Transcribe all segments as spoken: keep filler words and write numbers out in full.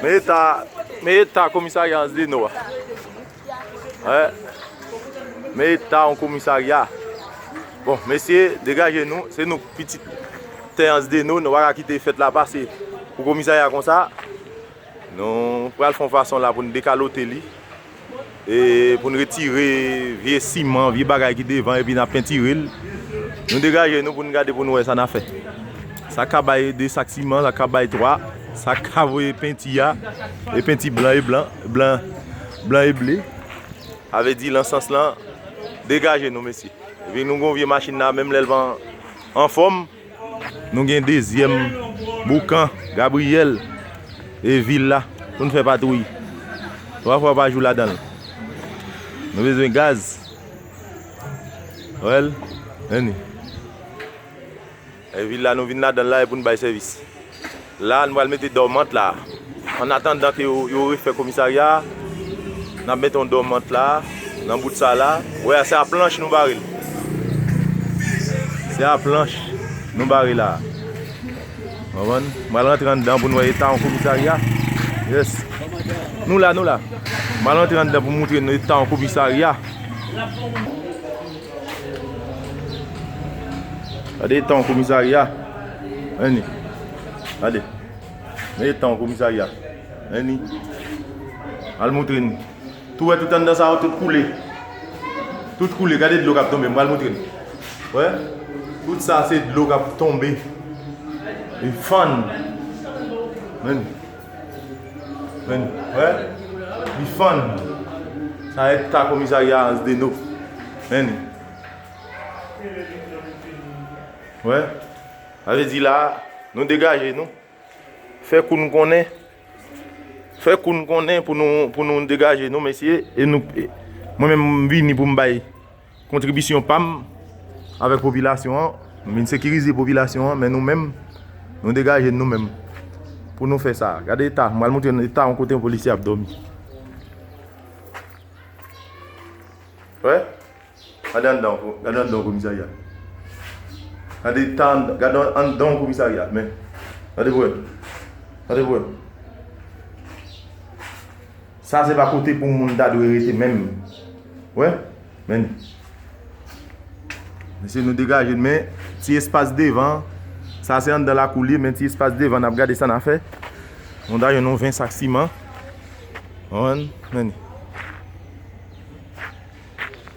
Men eta, men eta komisarya Anse des Nord a. Wè. Men eta yon komisarya. Bon, mesye, degaje nou. Se nou k pitit tè Anse des Nord. Nou pa ka kite fèt la pase pou komisarya konsa. Nou pral fè yon fason la pou n dekalote li. E pou n retire vye siman, vye bagay ki devan epi n ap pentire l. Nou degaje nou pou n gade pou n wè sa n ap fè. Sa ka bay de sak siman, sa ka bay twa, sa ka voye penti a, e penti blan e blan, blan, blan e ble. Sa vle di nan sans lan, degaje nou mesye. Epi nou gon vye machin la, menm lè l pa anfòm, nou gen dezyèm boukan, Gabriyèl, e vil la, pou n fè patwouy. Twa fwa pa jou ladan l. Nou bezwen gaz. Wè l, men li. E vil la, nou vin ladan l la, e pou n bay sèvis. La, nou pral mete dòmant la. An atandan ke yo, yo refè komisarya a, n ap mete yon dòmant la, nan bout sa la. Wè, se a planch nou bare l. Se a planch nou bare la. Konprann? M pral rantre anndan pou n wè eta yon komisarya. Yes. Nou la, nou la. M pral rantre anndan pou moutre nou eta yon komisarya. Gade eta yon komisarya. Men li. Gade. Men eta yon komisarya. Men li. Al moutre n. Tou wè tout anndan sa yo, tout koule. Tout koule. Gade dlo k ap tonbe. M pral moutre n. Wè? Tout sa se dlo k ap tonbe. Li fann. Men li. Men li. Wè? Li fann. Sa eta komisarya Anse des Nord. Men li. Wè. Sa vle di la, nou degaje nou. Fè kou n konnen. Fè kou n konnen pou nou, pou nou degaje nou, mesye. E nou, e mwen menm, m vini pou m bay kontribisyon pa m avèk popilasyon an. M vin sekirize popilasyon an, men nou menm, nou degaje n nou menm. Pou nou fè sa. Gade eta, m pral montre n eta yon kote yon polisye ap dòmi. Wè? Gade anndan, gade anndan komisarya. Gade tan, gade anndan komisarya, men. Gade pou wè. Gade pou wè. Sa se pa kote pou moun ta dwe rete menm. Wè? Men. Mesye, nou degaje n, men ti espas devan. Sa se anndan lakou li, men ti espas devan, n ap gade sa n a fè. Nou ta jwenn yon ven sak siman. Konprann? Men.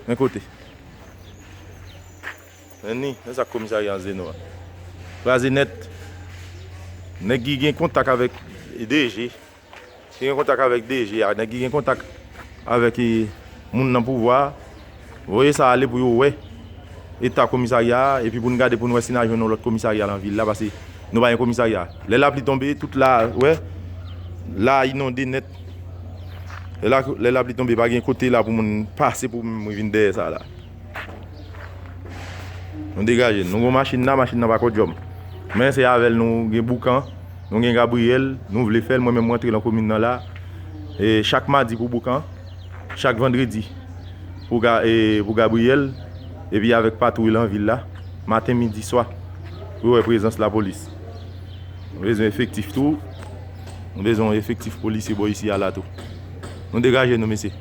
Men kote. Men ni, men sa komisarya Anse des Nord a. Kraze nèt. Nèg ki gen kontak avèk D G. Ki gen kontak avèk D G a. Nèg ki gen kontak avèk, e, moun nan pouvwa a. Voye sa ale pou yo wè eta komisarya a. Epi pou n gade pou n wè si n a jwenn yon lòt komisarya nan vil la. Paske nou pa gen komisarya. Lè lapli tonbe, tout la, wè, la inonde nèt. Lè la, lè lapli tonbe, pa gen kote la pou moun pase pou moun vin dèyè sa la. Nou degaje n. Nou gon machin la, machin nan pa kòdjòm. Men se avè l nou gen boukan, nou gen Gabriyèl, nou vle fè l, mwen menm m rantre nan komin nan la. E chak madi pou boukan, chak vandredi pou Ga-, e pou Gabriyèl, epi avèk patwouy lan vil la, maten, midi, swa, pou yo wè prezans lapolis. Nou bezwen efektif tou. Nou bezwen yon efektif polisye bò isi a la tou. Nou degaje nou, mesye.